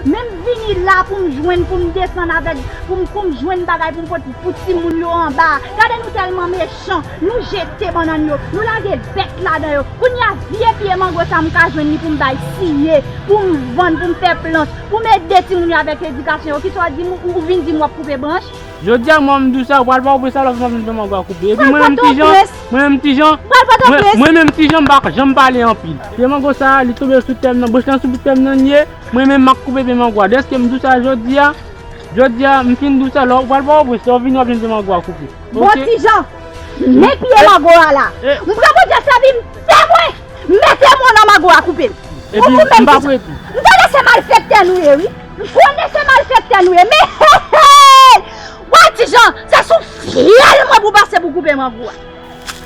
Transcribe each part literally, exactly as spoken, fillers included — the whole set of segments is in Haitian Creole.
Menm vini la pou m jwenn, pou m desann avèk, pou m, pou m jwenn bagay pou m pote pou timoun yo anba. Gade nou tèlman mechan, nou jete bannann yo, nou lage bèt ladan yo. Kounye a, vye pye mango sa m ka jwenn li pou m bay siye, pou m vann, pou m fè planch, pou m ede timoun yo avèk edikasyon yo. Kisa w di m, ou, ou vin di m w ap koupe branch? Jodi a mwen m di w sa, ou pral ba w pwès alòs mwen vin fè mango a koupe. Epi mwen menm Ti Jan, mwen menm Ti Jan, mwen, mwen menm Ti Jan m pa janm pale anpil. Pye mango sa, li tonbe sou tè m nan, branch lan sou tè m nan li ye. Mwen menm m ap koupe pye mango a. Dèske m di w sa jodi a, jodi a m fin di w sa, lè w pral ba w pwès, lè w vini w ap jwenn pye mango a koupe. Bon, Ti Jan, men pye mango a la. M pran Bondye sèvi m fè mwen. Mete men w nan mango a koupe m. Epi m pa prete. M konnen se malfektè nou ye wi. M konnen se malfektè nou ye. Men hey, hey! Wè Ti Jan, se sou fyèl mwen pou pase pou koupe mango a.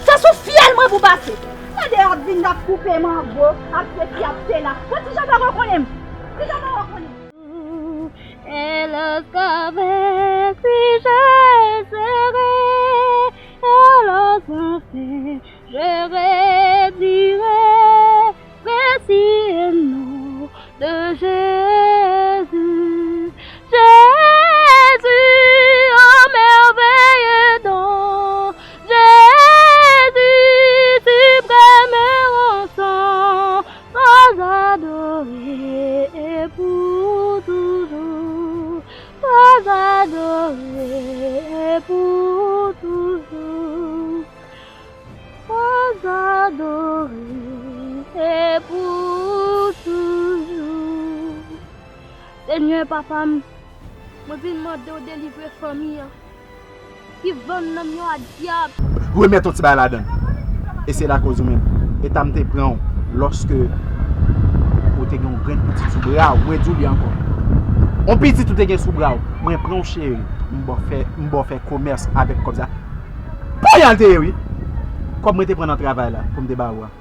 Se sou fyèl mwen pou pase. Gade ap vin ap koupe mango, ap sesi ap sela. Wè Ti Jan poko konnen m. Ti Jan poko konnen m. Et lorsqu'avec lui je serai, alors enfin je redirai, précieux nom de Jésus. Jésus, oh merveilleux don, Jésus, suprême rançon, sois adoré et pour toujours, sois adoré et pour toujours, sois adoré et pour toujours. Senyè, Papa m, mwen vin mande w delivre fanmi an ki vann nanm yo a dyab. Remèt yon ti bagay ladan l. E se lakoz ou menm. Eta m te pran w lòske ou te gen yon grenn pitit sou bra w. Mwen di w li ankò. Yon pitit ou te gen sou bra w. Mwen pran w cheri. M ba w fè, m ba w fè komès avèk kòb sa. Pou y al te ye wi. Kòb mwen te pran nan travay la pou m te ba ou a.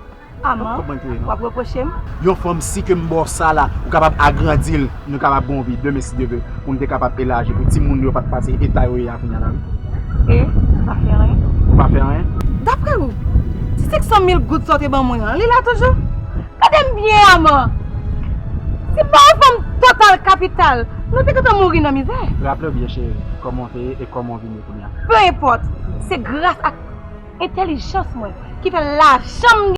Aman, w ap repwoche m? Yon fanm, si ke m ba w sa la, ou kapab agrandi l, nou kapab gen yon vi demen si Dye vle, pou m te kapab elaji, pou timoun yo pa t pase eta yo ye a kounye a la wi. E, m pa fè anyen. Ou pa fè anyen? Dapre ou, ti senk san mil goud sa w te ban mwen an, li la toujou? Gade m byen, Aman! Si m ba w fanm total kapital, nou te gentan mouri nan mizè. Raple w byen, cheri, kòman w te ye e kòman w vin ye kounye a. Pe enpòt, se gras ak entèlijans mwen ki fè lajan m